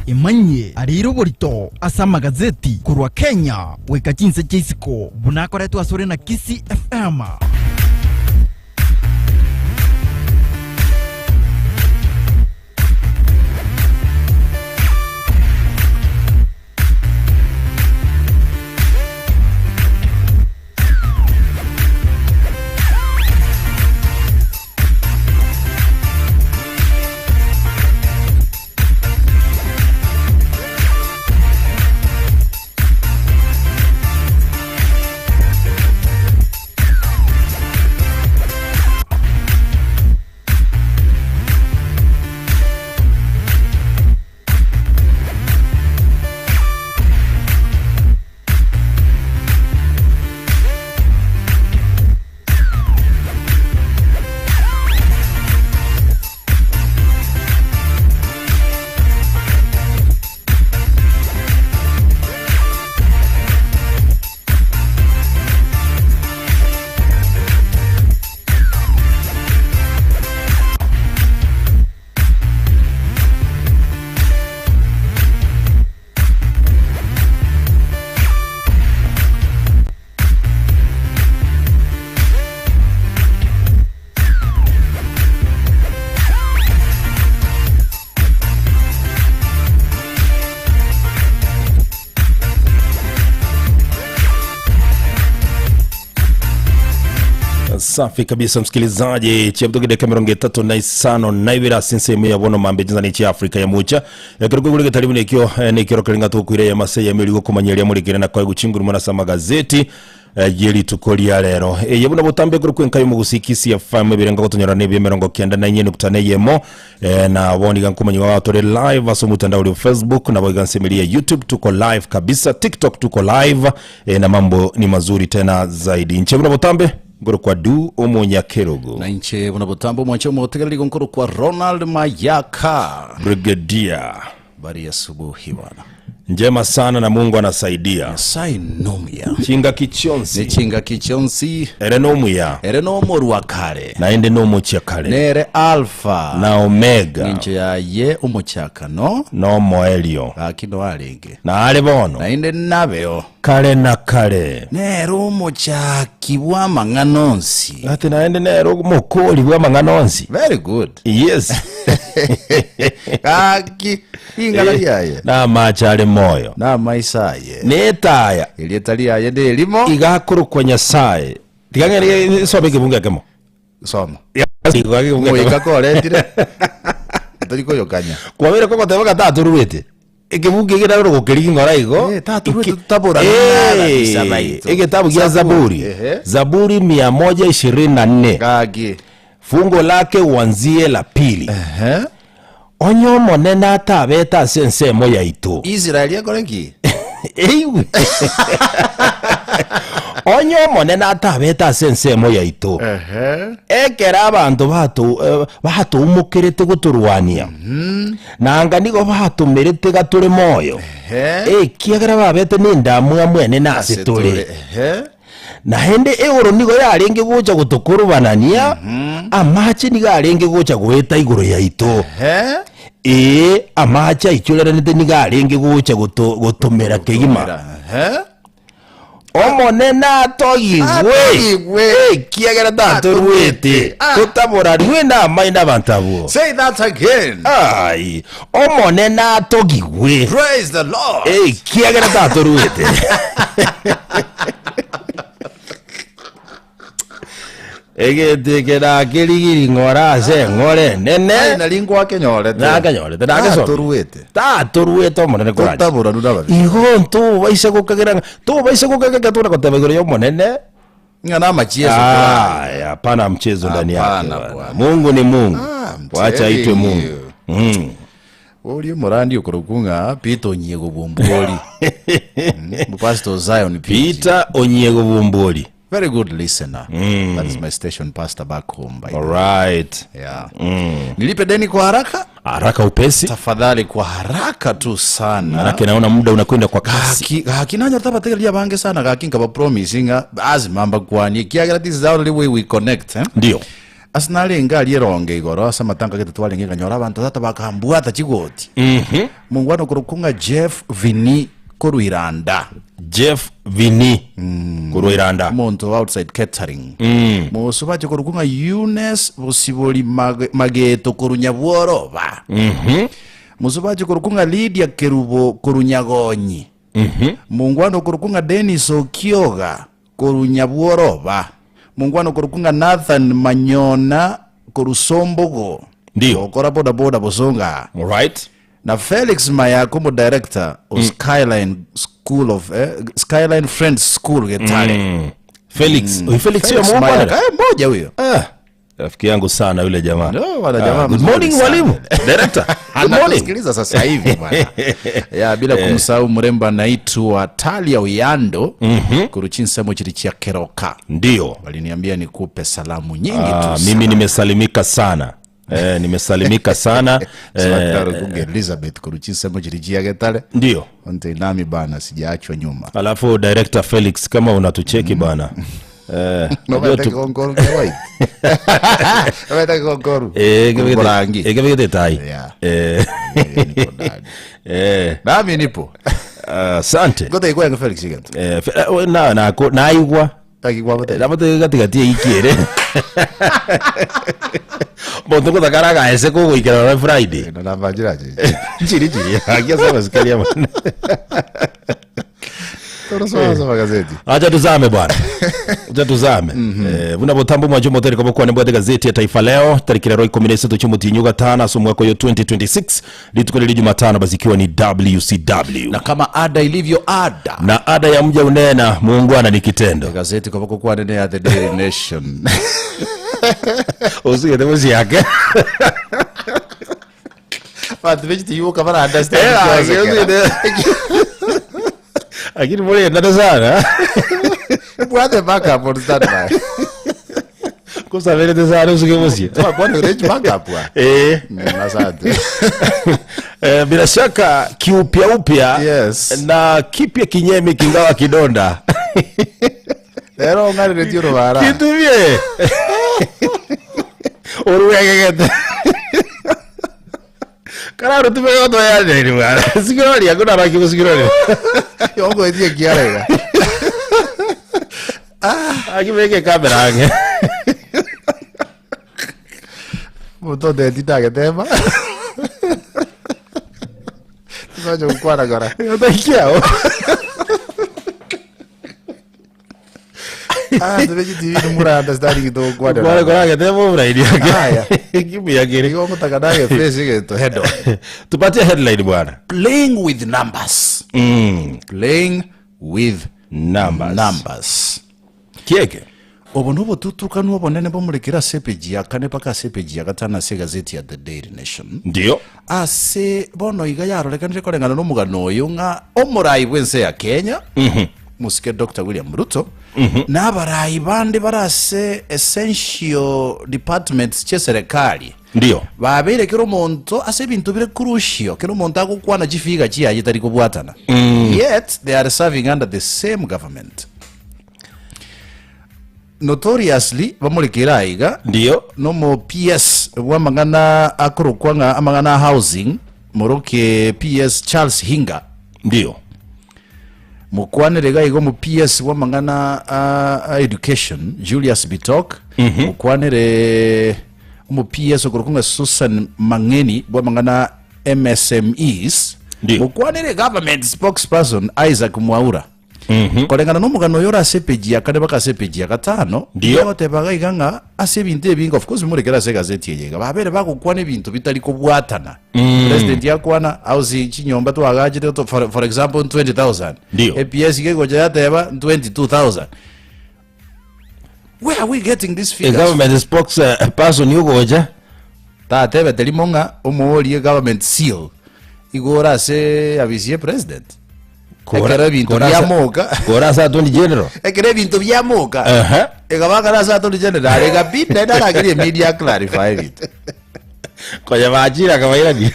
Emanyie areire oborito ase amagazeti korwa Kenya goika chinse chia isiko buna akoretwe asore na Kisii FM. Safi kabisa msikilizaji, chiabtoki dakika 35 na ibere ase ensemo ya bono mambe chinsa chia Afrika ya mucha ekero kogure getari nekio nekero karinga tokwire ya mase ya meri gokomanyeria murikire na kwa guchinguru mona sama gazeti ye rituko ria rero eye buna botambe kuri kwenkayo mu gusikisi FM ebirengo gotonyora ne 94.4 na boniga nkomanyiwa watore live ase omotandao uri Facebook na boiga nsemeri ya YouTube tuko live kabisa TikTok tuko live na mambo ni mazuri tena zaidi nche buna botambe ngoro kwa du omonyakerogo Na inche buna botambo mwanche omotegereri gonkoro kwa Ronald Mayaka. Brigadier Bari asubuhi bwana. njema sana na Mungu anasaidia Nyasaye nomuya. chinga kichonsi Nechinga kichonsi ere nomuya ere nomorwa kare. naende nomochia kare Nere alpha. na omega Ninche yaye omochakano nomoelio gaki arenge. na are bono Naende nabeo. kare na kare Nere omochaki bw'amang'ana onsi. ati naende nere omokori bw'amang'ana onsi Very good. yes Gaki ing'ana riaye. namache are moyo Namaisa aye. netaya Erieta riaye nerimo. igakorokwa nyasaye tigang'ere some ekebungo ekemo Soma. Iga ekebungo ekemo. Moika koretire. Tori koyokanya. kwabere kogoteba ng'a tatoruete ekebungo eke naroro gokerigi ng'ora igo Eh, tatoruete Eke- tutabora Eh, ng'ara baito. egetabu gia Zaburi. zaburi Ehe. zaburi 124 Gaki. fungo lake uanzie la pili Ehe. onye omonene atabete ase ensemo yaito Israeli ekore ki? Eiwe. onye omonene atabete ase ensemo yaito Ehe. ekero abanto batoumokerete gotorwania nanga nigo batomerete gatore moyo Ehe. ekiagera babete nendamwamu enene ase tore Ehe. naende egoro nigo yarenge gocha gotokorubanania amache nigo arenge gocha goeta igoro yaito Ehe. ee amache aichoreranete nigo arenge gocha gotomera kegima Ehe. omonene atogigwe Atogigwe. ekiagera tatoruete Ah. totaborarwe namaina abanto abwo Say that again. ai omonene atogigwe Praise the Lord. ekiagera tatoruete egete kerakerigiri ng'ora ase eng'ore enene Ai, nari ngwakenyorete. nakenyorete nagesomire. Tatoruete. tatoruete omonene korache Totaboranu nababe. igo ntobaise gokagera ng'a tobaise gokagera ekero tore goteba igoro ya omonene Ng'a namachieso Aya, hapana mchezo ndani yake Hapana, bwana. bwana. Mungu ni Mungu Ah, I'm wacha aitwe telling Mungu you. Ori omorandi okorokwa ng'a Peter Onyiego Bwombwori. Mm, Pastor Zion PG. Peter Onyiego Bwombwori Very good listener. That is my station pastor back home by the way. Alright. Yeah. Nilipe deni kwa haraka? Haraka upesi Tafadhali kwa haraka tu sana. manake naona muda unakwenda kwa kasi Gaki gaki nanya tabategereria abange sana gaki nkaba promise ng'a azima mbakwanie kiagera this is the only way we connect eh? ndio. Ase narenge aria eronge igoro ase amatanka gete twarenge nkanyora abanto tata bakambwata chigoti. Mongwana okorokwa ng'a Jeff Vini korwa Iranda. Jeff Vini korwa Iranda. Omonto o outside catering. Mosubachi okorokwa ng'a Eunice Bosibori Mag- Mageto korwa Nyabworoba. Mosubachi okorokwa ng'a Lydia Kerubo korwa Nyagonyi. Mongwana okorokwa ng'a Dennis Okioga korwa Nyabworoba. Mongwana okorokwa ng'a Nathan Manyona korwa Sombogo. Ndio. Okora bodaboda Bosonga. Alright. Na Felix Mayaka omodirector o Skyline School of eh, Skyline Friends School Getare. Felix. Oyo Felix huyo Felix muungwana? Mayaka, eh, mmoja huyo. Ah, rafiki yangu sana yule jamaa. No, bwana jamaa Ah, good mzuri morning sana. mwalimu. Director. Good morning. Anatusikiliza sasa hivi bwana. Ya bila kumsahau mrembo anaitwa Talia Uyando mm-hmm. kuruchinsemo chiri cha Keroka. Ndio. Waliniambia nikupe salamu nyingi Ah, tu. mimi nimesalimika sana. Eh, nimesalimika sana. Eh, eh, Elizabeth kuruchinsemo chiri chia Getare. ndio. Onte nami bana sijaachwa nyuma. Alafu director Felix kama unatucheki bana. Eh, No najua bataki tu- konkoru kia white. No bataki konkoru. Eh, Konko rangi. eh, kebegete tai. Yeah. Eh, Eh, niko ndani. eh, Nami nipo. asante. Ngote ikwenga Felix igento. Eh, fe- eh, na na ko- naigwa Taki kwa bote. nabo gatigati eikiere monto ngotakara gaese kogoikera na Friday Na namba njira je. chiri chiri akia sema sikali ama Tunasoma soma gazeti. acha tuzame bwana acha tuzame eh buna botambo mwacho moteri kobo kwane bwate gazeti ya Taifa Leo tariki lero 13 cy'umutinyu gatana so mwaka yo 2026 lituko lili Jumatano basi ikiwa ni WCW Na kama ada ilivyo ada. na ada ya mja unena muungwana ni kitendo Gazeti kwa boko kwa nene ya The Daily Nation. usigete muciake Bantu benshi yuka bara understand. lakini muliendane sana Bwate backup on standby. kusaverete sana usike mucie Kwa kwa range backup wa. Eh, Asante. eh, bila shaka kiupya upya Yes. na kipya kinyemi kingawa kidonda Lero ngari retio rubara. kitumie uruwegegete kararutumegotoyaneri bwana sikiroria kunarakimusikiroria Yongo etie kiarega. akibeke kamera ange Mutoto etitagetema. Tusaje gukwana gora. utaikiao Ah, tubeji TV numura understanding to gukwana. Kwara kwara muraini Haya. yake kimya Niko mutaka face geto head on. tupatie headline bwana Playing with numbers. Playing with Numbers. Numbers. kieke obo nobo tutukanu obonene bomurekera ase epeji ya kane paka ase epeji ya gatano ase egazeti ya the daily nation ndio ase bono iga yarorekanire koreng'ana na omogano oyo ng'a omorai bwa ense ya kenya mosike dr william ruto na abarai bande bare ase essential departments chia serikali ndio babeire kera omonto ase ebinto bire crucial kera omonto agokwana chifiga chiaye tari kobwatana yet they are serving under the same government notoriously bamorekere aiga ndio nomo ps bwa amang'ana akorokwa ng'a amang'ana a housing moroke ps charles hinga ndio mokwanere iga igo mo ps bwa amang'ana a, a education julius bitok mokwanere omo ps okorokwa ng'a susan mang'eni bwa amang'ana msmes Ndio. mokwanere government spokesperson isaac mwaura koreng'ana na omogano oyo ore ase epeji ya kane mpaka ase epeji ya gatano Ndio. bagotebaga iga ng'a ase ebinto ebinge of course morekere ase egazeti eye iga babere bagokwana ebinto bitari kobwatana president yakwana house chinyomba twagachire to- for, for example 20000 Ndio. eps igegocha yateba 22000 where are we getting these A figures government spokesperson yugocha tatebete rimo ng'a omoorie government seal igora ase abisi ya president Ekero ebinto biamoka. kora ase attorney general ekero ebinto biamoka Aha. ekabakara ase attorney general ekabidi naende aragerie media clarify ebinto konya bachira akabairania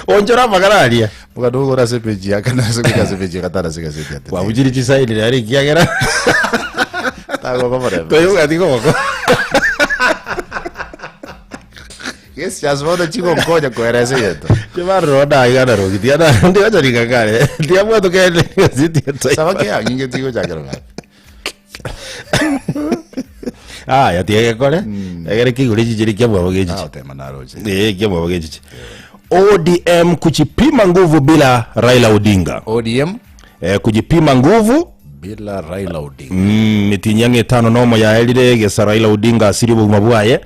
onchora amagara aria mukadogora ase peji yakana ase goika ase peji yakatano ase egazeti ya The Daily. kwabuchire chisaini nari ekiagera Tagokobora. toyogati koboko Gestures bono chigonkonya koeresa egento. Chibarora ndaiga Naroki tiga ndigocha kare tiga togende gazeti ya Taifa. Saba keyang'inge tigochakera gapi. Aya tiga gekore egere keigure chichiri kiamwabo gechiche. Agotema naroche. Eh, kiamwabo gechiche. ODM kujipima nguvu bila Raila Odinga. ODM Eh, kujipima nguvu bila Raila Odinga. Mitinyang'a etano nomo yaerire gesa Raila Odinga asirie obogima bwaye.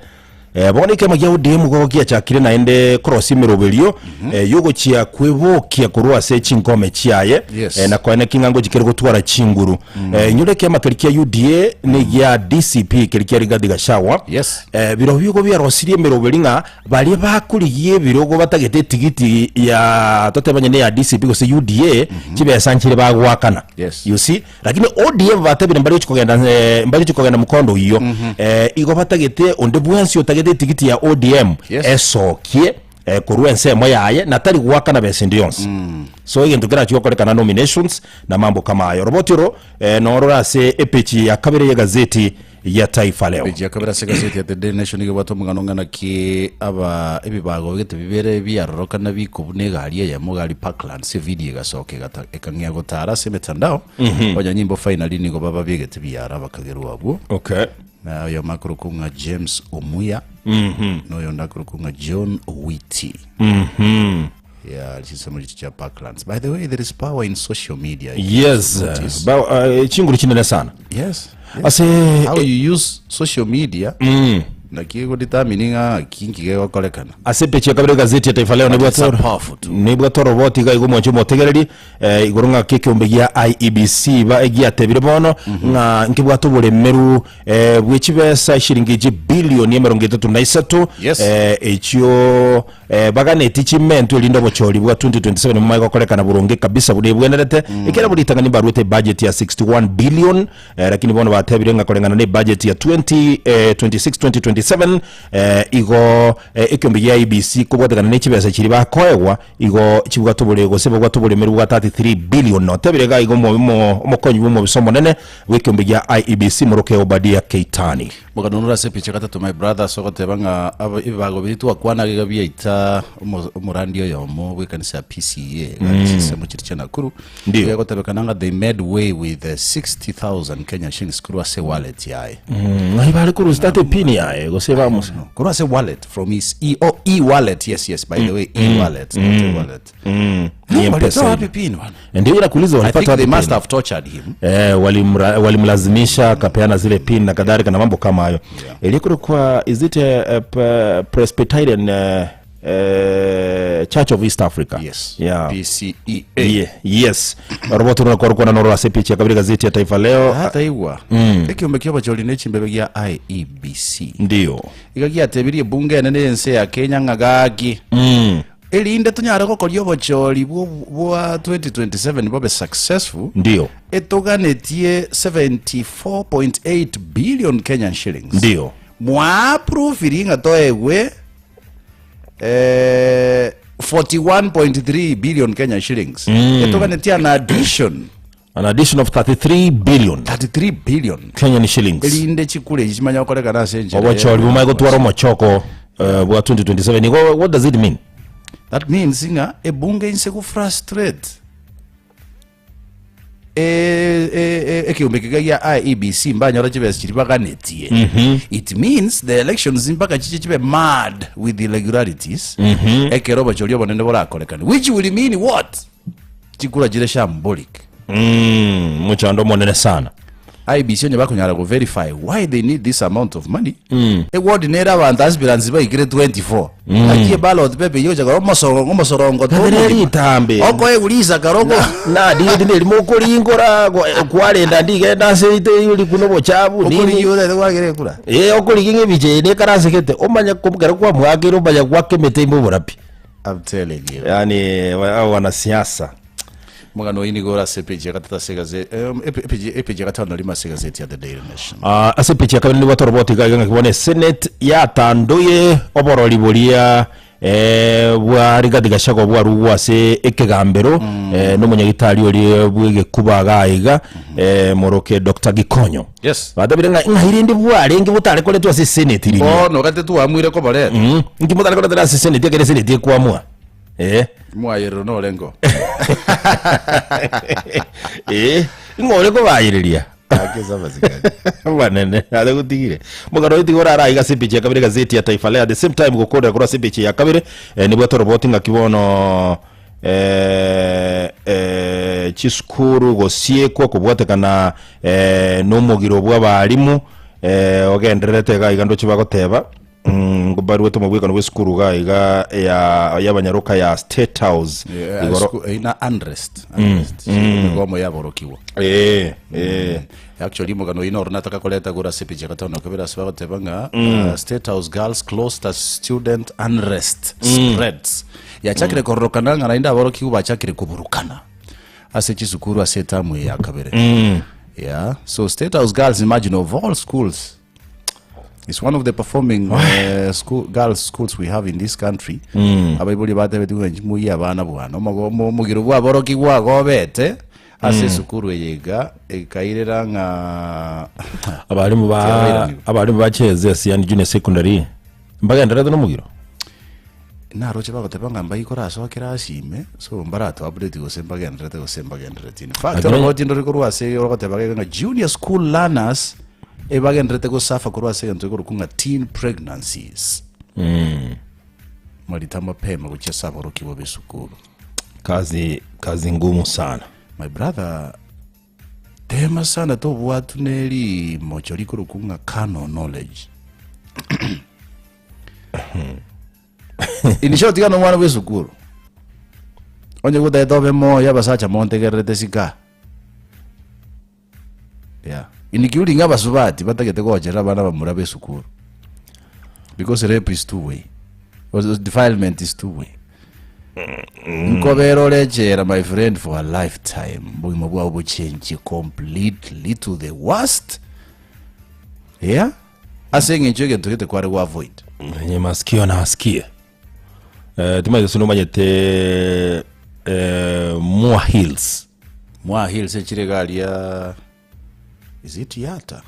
Eh, bono ekiama gia ODM gogo giachakire naende korosia emeroberio eh, yogochia kwebokia korwa ase chinkome chiaye Yes. eh, na koene king'a ngochi kere gotwara chinguru. Eh, inyore ekiama keria kia UDA na egia DCP keria kia Rigathi Gachagua Yes. eh, birobio igo biarosirie emeroberi ng'a Baria bakorigia ebirogo batagete etigiti ya totebe onye ne ya DCP gose UDA chibesa nchire bagoakana. Yes. You see? Lakini ODM batebire mbari gochi kogenda eh, mbari gochi kogenda mokondo oyio. Eh, igo batagete onde bwensi otagete etigiti ya ODM Yes. esokie eh, korwa ensemo yaye na tari goakana besa ende yonsi. So egento kerachie gokorekana nominations na mambo kama ayo. Roboti oro eh, norore ase epeji ya kabere y'egazeti ya Taifa Leo. Peji ya kabere ase egazeti ya The Daily Nation nigo ebwate omogano ng'a naki aba ebibago gete bibere biarorokana bikobuna egari eyemo gari Parklands evidio egasoka egata ekang'ea gotara ase emetandao onya nyimbo finally nigo baba biegete biara bakagerwa abwo Okay. na oyomo akorokwa ng'a James Omuya na oyonde akorokwa ng'a John Owiti Yeah, chisemo chichi chia Parklands. By the way, there is power in social media. If you Yes. notice. Ba, uh, chinguru chinene sana. Yes. yes. Ase How you use social media naki egodetermine ng'a kinki gegokorekana. ase epeji ya kabere gazeti ya Taifa Leo It's a nibwate powerful tool. nibwate oroboti iga igo mwanche omotegereri eh, igoro ng'aki ekeombe gia IEBC ba egiatebire bono ng'a nkebwate oboremeru eh, bwe chibesa eshiringi chibilioni emerongo etato na isato Yes. eh, echio Eh, baganetie chimentwe erinde obochori bwa 2027 momanye gokorekana boronge kabisa buna ebwenerete. Ekero buna ritang'ani mbaruete ebudget ya 61 billion eh, lakini bono batebire ng'a koreng'ana na ebudget ya 20 eh, 26 2027 eh, igo eh, ekiombe gia IEBC kobwatekana ne chibesa chiria bakoegwa igo chibwate obore gose babwate oboremeri bwa 33 billion. Otebire iga igo omo- omo- omokonyi bwa omobisa omonene bw'ekiombe gia IEBC Moroke Obadia Keitani. Moganonora ase epicha gatato my brother ase ogoteba ng'a aba- ebibago biria twakwana iga biaita omo- omorandi oyomo bw'ekanisa ya PCEA iga chisemo chiria chia Nakuru Ndio. iga egotebekana ng'a they made way with 60,000 Kenya shillings korwa ase wallet yaye Ng'ai bare korusia tata epini yaye gose bamusa korwa ase wallet from his e, oh, e wallet yes yes by the way e wallet not e wallet Ni No, M-Pesa walitoa ile. wapi pin bwana Ndio ila kuuliza I walipata think wapi they must pin? have tortured him Eh, walimra- walimlazimisha akapeana zile pin na kadhalika na mambo kama hayo Yeah. Ilikuwa is it a, a, a Presbyterian eh, eh, Church of East Africa yes yeah. PCEA Yeah, yes robo tunakorokona noro ase picha kabiri gazeti ya Taifa Leo hata igwa ekiombe kia abachori ne chimbebe gia IEBC ndio iga giatebirie ebunge enene y'ense ya Kenya ng'a gaki Erinde tonyare gokoria obochori bwa 2027 bobe successful, Ndio. etoganetie 74.8 billion Kenyan shillings. Ndio. Mwaaproviri ng'a toegwe eh, 41.3 billion Kenyan shillings. Etoganetie an addition An addition of 33 billion 33 billion Kenyan shillings. erinde chikura echi chimanye gokorekana ase enchera Obochori bomae gotwara omochoko eh, bwa 2027 igo what does it mean? That means ng'a ebunge inse go frustrate e- e- e- ekeombe kega gia IEBC mbanyora chibesa chiria baganetie it means the elections mpaka chiche chibe mad with irregularities ekero obochori obonene borakorekane which will mean what Chikura chire shambolic. Mm, mochando omonene sana. IEBC onye bakonyara go verify why they need this amount of money. Mm. Eward nere abanto aspirants baikire 24. Mm. Naki ballot paper eyio gocha korora omosorongo omosorongo to Kabere omogima. ritambe. Okoegwa risakara oko. Na ndindi nerimo okoringora gwa- kwarenda ndigenda ase ite ori buna obochabu nini. Okorigia otagete goakera ekura. Eh, okorigia ng'a ebicha eye nekaransegete omanye kero kwamwakire omanye gwaka emete ime oborapi. I'm telling you. Yaani wa- hao wanasiasa Omogano oyio nigo ore ase epeji ya gatato ase egazeti em, epe- epeji epeji ya gatano na rimo ase egazeti ya The Daily Nation. Ah, ase epeji ya kabere nigo toroboti iga iga ng'aki bono esenate yatandoire oborori boria. eh, bwa Rigathi Gachagua bwarugwa ase ekegambero eh, nomonyagitari oria bw'egekuba iga iga eh, moroke Dr. Gikonyo. Yes. Batabire ng'a ng'ai rende bwarenge botare koretwa ase eseneti riria. Bono gati twamwire koboreta. Mm, inki motare koretera ase eseneti ekero eseneti ekwamua? Eh. Mwayerero norengo. Eh, ing'o ore kobayereria? Ake saba sikari. Banene, ase gotigire. Mogano oyo tiga orare aiga ase epeji ya kabere egazeti ya Taifa Leo. At the same time gokorera korwa ase epeji ya kabere, eh, nibwate oroboti ng'aki bono eh, eh, chisukuru gosiekwa kobwatekana eh, nomogiro bw'abarimu eh, ogendererete iga iga ndoche bagoteba mm, baruete omobwekano bw'esukuru iga iga ya y'abanyaroka ya State House Yeah, igoro school- eh, na unrest unrest emigomo yaborokigwa eh, eh. Actually omogano oyio noro nataka koreta igoro ase epicha ya gatano na kabere ase bagoteba ng'a uh, State House girls closed as student unrest spreads. Yachakire kororokana ng'a naende aborokigwa bachakire koburukana ase chisukuru ase etamu eye ya kabere. Yeah. So State House girls imagine of all schools It's one of the performing uh, school, girls schools we have in this country. Abaibori batebeti ng'a inchi moyie abana bwana. Omogo- omo- Omogiro bwaborokigwa agobete ase esukuru eye iga ekairera ng'a Abarimu ba Tiabairaniwe. abarimu ba Cheze yani junior secondary mbagendererete nomogiro. Naroche bagoteba ng'a mbaikore ase ekerasi ime, so mbarato update gose mbagendererete gose mbagenderereti. In fact, Lakini- oroboti ndore korwa ase orogoteba geke ng'a junior school learners ebagendererete gosafa korwa ase egento ekorokwa ng'a teen pregnancies. Marita mapema gochia ase aborokigwa b'esukuru. Kazi kazi ngumu sana. My brother, tema sana tobwatwe ne rimocho rikorokwa ng'a carnal knowledge. In short, iga nomwana bw'esukuru. Onye gotagete obe moyo abasacha montegererete sika. Yeah. Including abasubati batagete gocherera abana bamura b'esukuru. Because rape is two way. Or Defilement is two way. Nkobera orechera my friend for a lifetime. Bogima bwao bochenchie completely to the worst. Yeah. Ase eng'encho egento gete kware go avoid. Mwenye masikio na asikie. Eh, timaete gose nomanyete eh, Moa Hills. Moa Hills echire iga aria is it Yatta?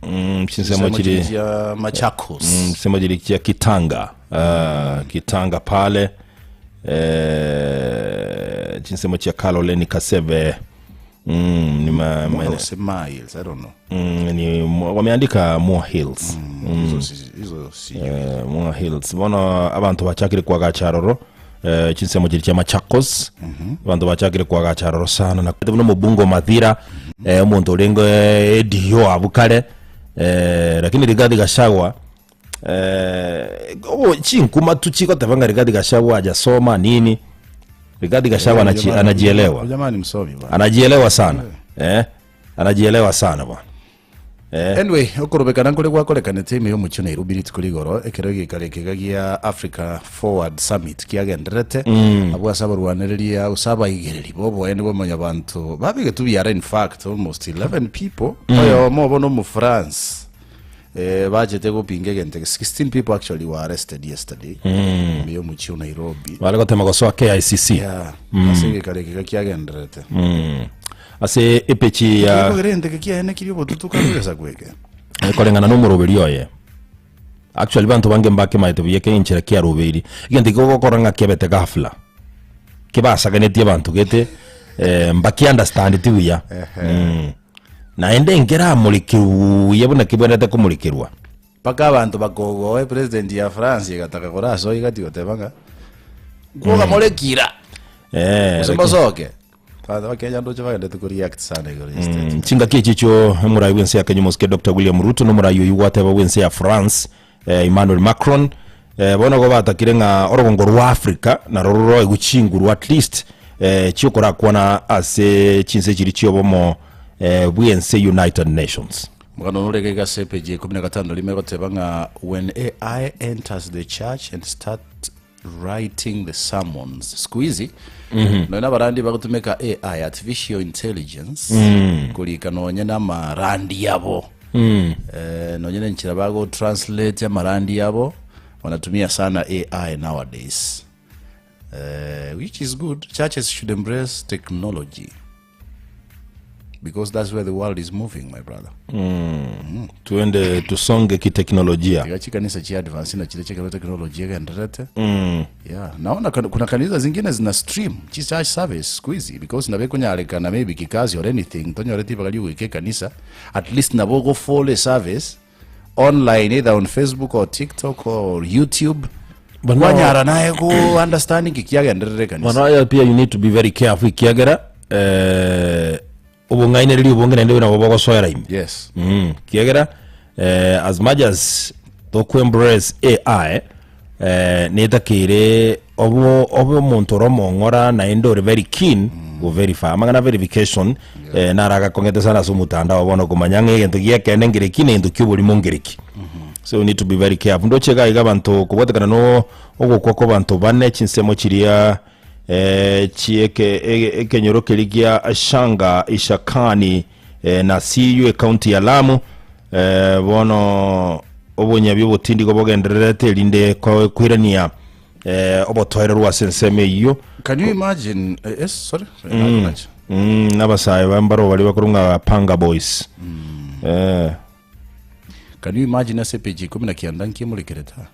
Mm, chinsemo Chinsemo chiri chia Machakos. mm, chinsemo chiri chia Kitanga. Uh, Kitanga pale eh, chinsemo chia Kaloleni Kaseve mm, ni ma, ma, Gose miles, I don't know. mm, ni wameandika Moa Hills. Hizo si- hizo sijui. Eh, Moa Hills bono abanto bachakire kwagacha aroro eh, chinsemo chiri chia Machakos abanto bachakire kwagacha aroro sana na buna omobunge Mathira eh, omonto orenge eh, ADO abwo kare eh, lakini Rigathi Gachagua eh, obo chinkuma tu chigoteba ng'a Rigathi Gachagua hajasoma nini Rigathi Gachagua anachi, Jamani- anajielewa Jamani msomi bwana. anajielewa sana eh, anajielewa sana bwana Anyway, okorobekana nkore gwakorekanete ime y'omochie o Nairobi rituko rigoro ekero egeikaro ekega gia Africa Forward Summit kiagendererete abwo ase abarwanereria gose abaigereri b'oboene bwa mwanyabanto babegetwe biara in fact almost 11 people oyomo obo na omofrance eh, bachete gopinga egento eke 16 people actually were arrested yesterday ime y'omochie o Nairobi bare gotema gosoa KICC yeah, ase egeikaro ekega kiagendererete Ase epechi ya Kegogera enteke kiaye kiria obotutu kagwesa kweke. koreng'ana nomoroberi oye. Actually banto bange mbakemaete buya ekero enchera kiarobeiri. Egento ekio ogokora ng'a kiabete ghafla. Kibasagenetie abanto gete eh, mbaki understandeti buya. Mm. Naende nkeramurikirwe buya buna kebwenerete komurikerwa. Mpaka abanto bakogoa epresident ya France egataka korasoa igati goteba ng'a nkwoga more kira Eh, gose lakini- mosoke. Abanto ba Kenya ndoche bagendete ko react sana igoro ya statement. Chingaki echi echio omorai bw'ense ya Kenya omosike Dr. William Ruto na omorai oyio gwateba bw'ense ya France eh, Emmanuel Macron eh, bono igo batakire ng'a orogongo rwa Africa naro roroegwe chinguru at least eh, chiokorakwana ase chinse chiria chiobomo eh, bw'ense United Nations. Omogano one ore iga ase epeji ya ikomi na gatano rimo egoteba ng'a when AI enters the church and start writing the sermons siku hizi nonya na abarandi bagotumeka AI artificial intelligence korika nonye na amarandi abo eh, nonye na enchera bago translate amarandi abo. Wanatumia sana AI nowadays. Eh, which is good. Churches should embrace technology because that's where the world is moving, my brother. Tuende tusonge kiteknolojia. Tiga chikanisa chi advance na chire chekero technology egendererete. Yeah, naona kuna kanisa zingine zina stream chi church service siku hizi because nabe kunyarekana maybe kikazi or anything tonyoreti bakari goika ekanisa at least nabo go follow service online either on Facebook or TikTok or YouTube But now- kwanyara naye go understanding kikiagenderere ekanisa Bono aya pia you need to be very careful ekiagera eh, obong'ainereria obonge naende nabo bogosoera ime yes Kiagera eh, as much as toko embrace AI eh, netakeire obo obe omonto ore omong'ora naende ore very keen go verify amang'ana verification eh, naro agakong'ete sana ase omotandao bono komanya ng'a egento giekende nkereki na egento kia oborimo nkereki so you need to be very careful ndoche iga iga abanto kobwatekana no ogokwa kwa abanto bane chinsemo chiria eh, chieke e- ekenyoro keria gia Shanga Ishakani eh, na Siyu ekaunti ya Lamu eh, bono obonyabi obotindigo bogendererete erinde ko- koirania eh, obotoereru ase ensemo eyio Can you imagine? eh, yes, sorry. Mm. mm, n'abasae ba mbaro baria bakorwa ng'a Panga Boys eh, Can you imagine ase page ikomi na kianda nkimurekerete aa?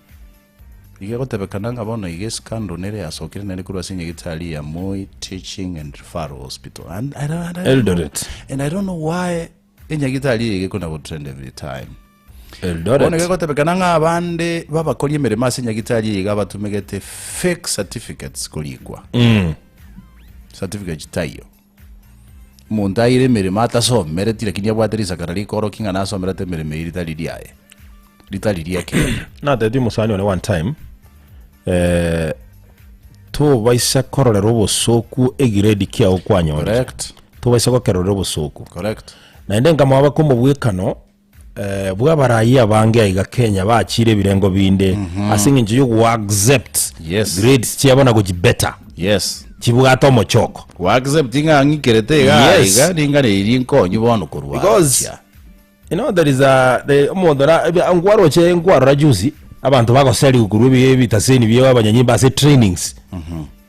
Iga egotebekana ng'a bono iga escandal nere yasokire naende korwa ase nyagetari ya Moi Teaching and Referral Hospital. And I don't, and I don't know, Eldoret. and I don't know why enyagitari eye igekona gotrend every time. Bono Eldoret iga egotebekana ng'a abande babakori emeremo ase enyagitari eye iga batumegete fake certificates korikwa. Certificate chitaiyo. Omonto aire emeremo atasomereti lakini abwate risakara rikorokia ng'a nasomerete emeremo eyio ritari riaye, ritari ri'ekeene. Natebetie omosani one one time eh, tobaisa kororera obosoku egiredi kiao kwanyorire Correct, tobaisa gokerorera obosoku correct. naende nkamoa baka omobwekano eh, bw'abarai abange aiga Kenya bachire ebirengo binde ase eng'encho yo accept Yes. grades chiabo na gochibeta Yes. chibwate omochoko Gwa-accept ng'a ng'ikerete iga Yes. iga ninganeiri nkonyi bono korwa Because- aria. You know, there is a the omonto na ebia- nkwaroche nkwarora juzi abanto bagoseriwa korwa ebi- ebitaseni bia abanyanyimbo ase trainings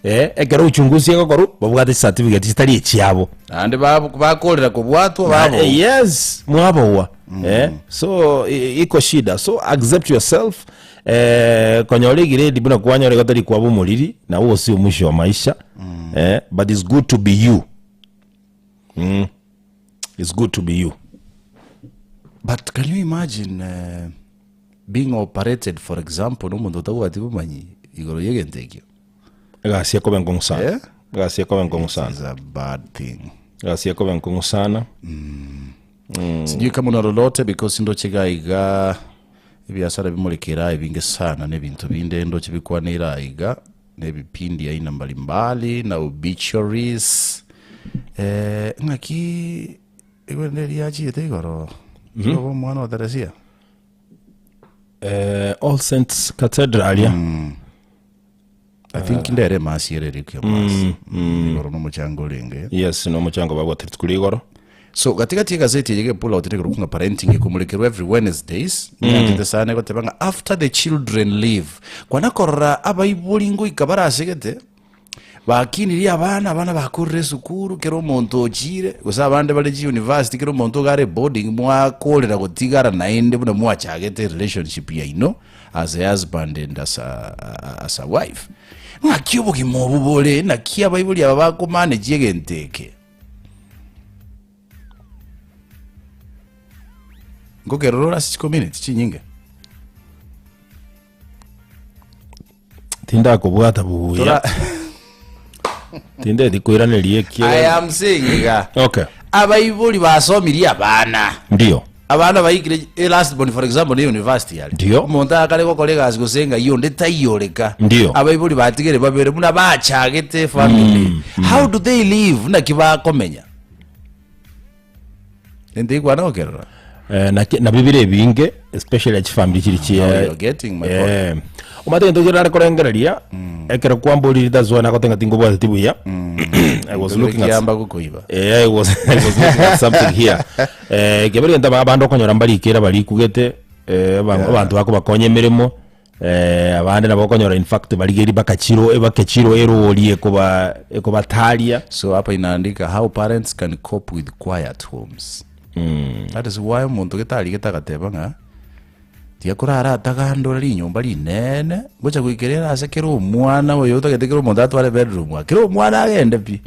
eh, ekero uchunguzi egokorwa babwate chicertificate chitari echiabo Naende bab- bakorera kobwatwa babo. Eh, yes mwabowa eh, so i- iko shida so accept yourself eh, konyora egiredi buna kwanyora igo tari kwaba omoriri na huo sio mwisho wa maisha eh, but it's good to be you mm. It's good to be you But can you imagine uh, being operated for example nomonto otabwati bomanyi igoro y'egento ekio? Egasi ekoba enkong'u sana. Eh? Egasi ekoba enkong'u sana. It's a bad thing. Egasi ekoba enkong'u sana. Sijui kama una lolote because ndoche iga iga ebiasara bimorekera ebinge sana na ebinto binde ndoche bikwanera iga na ebipindi aina mbalimbali na obituaries eh, ng'aki igwende riachiete igoro mm -hmm. omwana wa Teresia Eh, All Saints Cathedral aria. I think ndere emasi ere ere kiamasi igoro nomochango orenge Yes, nomochango babwate rituko ria igoro. So gatigati egazeti eye gepull out nigo ng'a parenting ekomorekerwa every Wednesdays nyanchete sana egoteba ng'a after the children leave kwana korora abaibori ngoika barasegete bakinirie abana abana bakorire esukuru kera omonto ochire gose abande bare chiuniversity kera omonto iga are boarding mwakorera gotigara naende buna mwachagete relationship yaino as a husband and as a, as a wife ng'aki obogima obo bore naki abaibori aba bakomanage egento eke Nkokerora ore ase chicommunity chinyinge. Tindakobwata buya. Tora- Tindeti koiraneria I ekiagera. am saying iga. Okay. Abaibori basomirie abana. Ndio. Abana baikire eh, last born for example ne university yare. Ndio. Omonto akare gokora egasi gose ng'ai onde taiyoreka. Ndio. Abaibori batigere babere buna bachagete family. How do they live? Naki bakomenya? Ente ikwana gokerora. Eh, naki- nabio bire ebinge especially chifamiri chiri Now chie you're getting my point. Eh, omanyete gento kere nare korengereria ekero kwamborire that's why nagotenga tingobwateti buya I was looking at Kiamba gokoiba. Eh, I was, I was looking at something here. Eh, kebere gento abande okonyora mbarikere barikugete eh, aba- abanto bakobakonya emeremo. Eh, abande nabo okonyora in fact barigerie mpaka chiro ebake chiro erori ekoba ekobataria. So hapa inaandika how parents can cope with quiet homes. That is why omonto gete arigete agateba ng'a tiga korara atagandore rinyomba rinene gocha goikerera ase kera omwana oyo otagete kera omonto atware bedroom aa kera omwana agende pi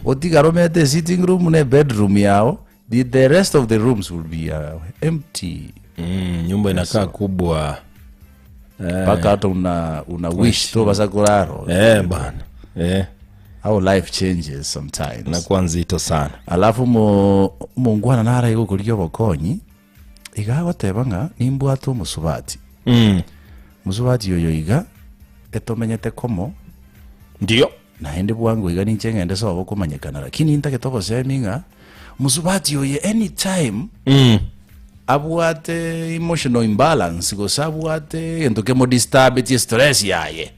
otigare omete esitting room na ebedroom yao the, the rest of the rooms will be uh, empty Mm, nyumba inakaa kubwa mpaka hata una, una wish tobasa korara eh, bana eh, how life changes sometimes inakuwa nzito sana alafu mo omongwana nare igokorigia obokonyi iga agoteba ng'a nimbwate omosubati mm. mosubati oyo iga etomenyete komo ndio naende bwango iga ninche ng'ende sobo komanyekana lakini ntagete obosemi ng'a mosubati oyo anytime mm. abwate emotional imbalance gose abwate egento kemodisturbetie stress yaye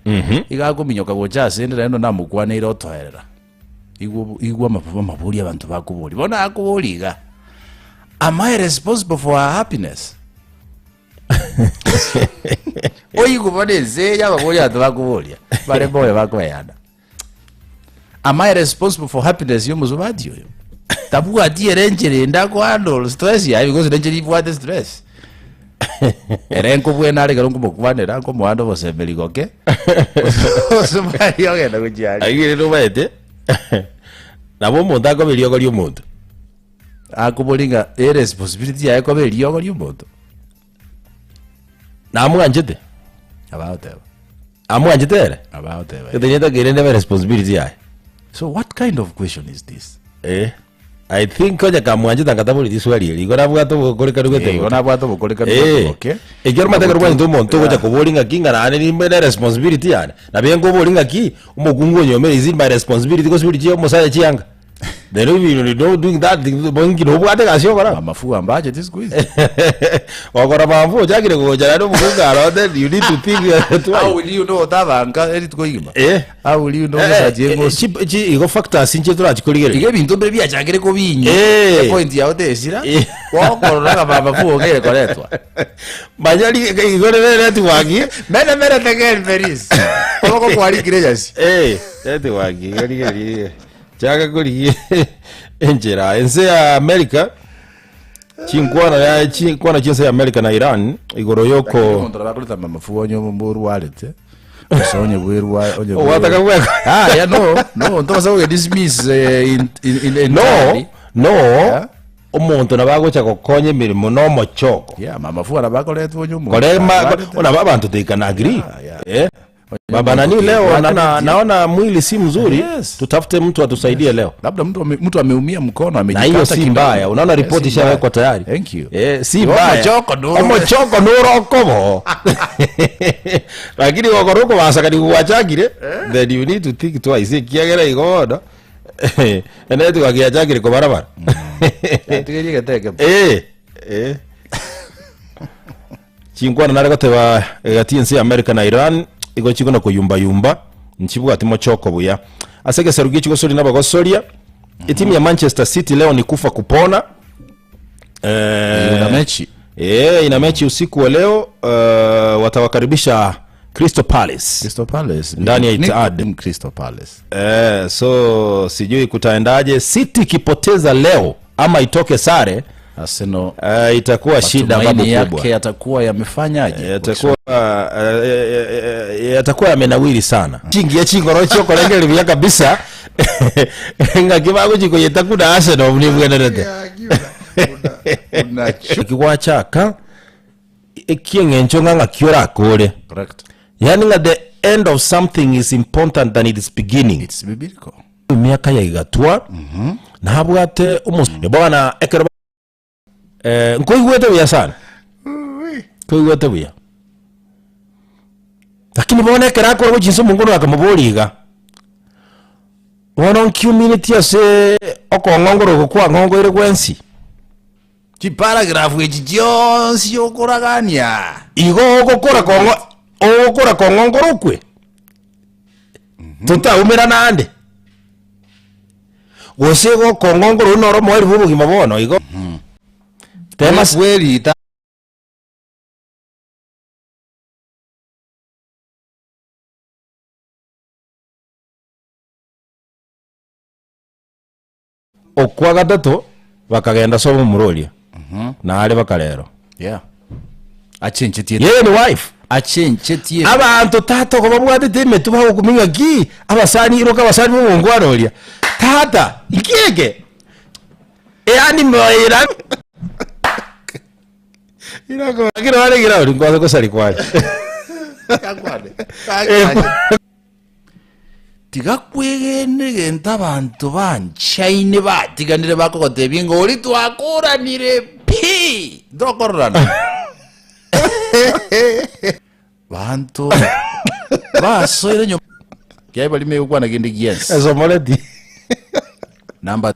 iga akominyoka gocha ase ende naende namokwaneire otoerera igwa igwa amabu amabori abanto bakoboria bono akoboria iga am I responsible for her happiness oigwe bono ense eye ababori abanto bakoboria bare mboyo bakoeyana Am I responsible for happiness y'omosubati oyo? Tabwati ere enchera ende akohandle stress yaye because nenchera ibwate stress. Ere nkobwena are ekero nkomokwanera nkomoanda obosemeri goke osubati ogenda gochia aria. Aigire nobaete nabo omonto akoba eriogo ria omonto Akobori ng'a eresponsibility yaye koba eriogo ria omonto. Namwanchete? Abagoteba. Amwanchete ere? Abagoteba. Gete kere nebe responsibility yaye. So what kind of question is this? Eh. I think onye kamwanchete angatabori riswali eri. Igo nabwate obokorekanu gete. Igo nabwate obokorekanu Eh. okay. Ekero omanyete ekero bwanchete omonto ogocha kobori ng'aki ng'a naende nimbe ne responsibility yane. Nabo enkobori ng'aki omokungu onyomire is it my responsibility gosibori chia omosacha chianga? Then if you don't doing that bonki nobwate egasi ogokora. Mama fua budget siku hizi. Ogokora mama ochakire gocha naende omokungu aro then you need to think twice. How will you know otabanka erituko igima? Eh. How will you know Eh, gosachi eh, engosi? chi- chi- igo factors inche torachikorigereria. Iga ebinto mbire biachakire kobinywa. Eh. Point yao tesira. Eh. Gokorora ng'a mama fua ogere koretwa. Manya ri- igo rere network. Mene mene tegeri peris. Koboko kwarikire nyasi. Eh, network igo rigereria. Chaka korigia enchera. Ense ya America chinkwana ya chinkwana chiense ya America na Iran igoro yoko Omonto nabo akoreta mamafu onye omorwarete gose onye bwerwa onye bwe- Owataka gweka. Ah, yeah, no no ntobasa koge dismiss eh, in, in, in, no entirely. no Yeah. omonto nabo agocha gokonya emeremo na omochoko yeah mamafu nabo akoretwa onye omonto korema arwarete. ona abanto they can agree Yeah, yeah. eh Baba nani leo naona, naona mwili si mzuri Yes. tutafute mtu atusaidie leo labda mtu ame, mtu ameumia mkono na amejikata hiyo si kidogo. mbaya unaona Eh, ripoti si ishawekwa mbaya. tayari Thank you. eh, si Iwo mbaya omochoko nuru. omochoko nurokobo lakini gokora okobasakani gwachakire then you need to think twice ekiagera igo bono enetwork yachakire kobarabara Yatigerie egeteke. Eh, eh. Chinkwana nare goteba egati y'ense ya America na Iran igo chikona koyumbayumba nchibwati mochoko buya. Ase egesaru gie chigosori na abagosoria etimu ya Manchester City leo ni kufa kupona. Eh, Ina mechi. Eh, ina mechi usiku wa leo eh, watawakaribisha Crystal Palace. Crystal Palace. Ndani ya Ni- Etihad. ni Crystal Palace. Eh, so sijui kutaendaje. City ikipoteza leo ama itoke sare Arsenal eh, itakuwa shida babu matumaini kubwa. yake yatakuwa yamefanyaje? Yatakuwa eh, eh, eh, yatakuwa yamenawiri sana. Chingiya chingoro chiokorengereria buya kabisa ng'aki bagochikoyeta kuna Arsenal nibwenerete. Eki gwachaka ekieng'encho ng'a ng'aki orakore. Correct. Yaani ng'a the end of something is important than its beginning. It's biblical. Emiaka ya igatwa nabwate omos bwana ekero eh, nkoigwete buya sana nkoigwete buya lakini bono ekero akora gochia inse omongo akamoboria iga bono nkiuminetie ase okong'ongora oko kwang'ongoire gwensi Chiparagraph echi chionsi okoragania. Igo ogokora kong'o ogokora kong'ongora okwe totaumerana ande gose igo okong'ongora oyio noro omoerio bwa obogima bono igo tema Bwerita. Okwa gatato bakagenda sobo omomura oria, na are bakarerwa. Yeah. Achenchetie Yeye ni wife. achenchetie Abanto tata ogo babwatete emetwe bagokumia ng'a ki, abasani iroka abasani b'omongwana oria. Tata, inki eke? Yaani moira Lakini bare ground nkwanza gosari kware. Tiga kwegena egento abanto banchaine batiganire bakogotebia ng'a ori twakoranire pi ntokororana. Banto basoire nyomba kiaye barime gokwana kende giensi. Esomoreti. Number.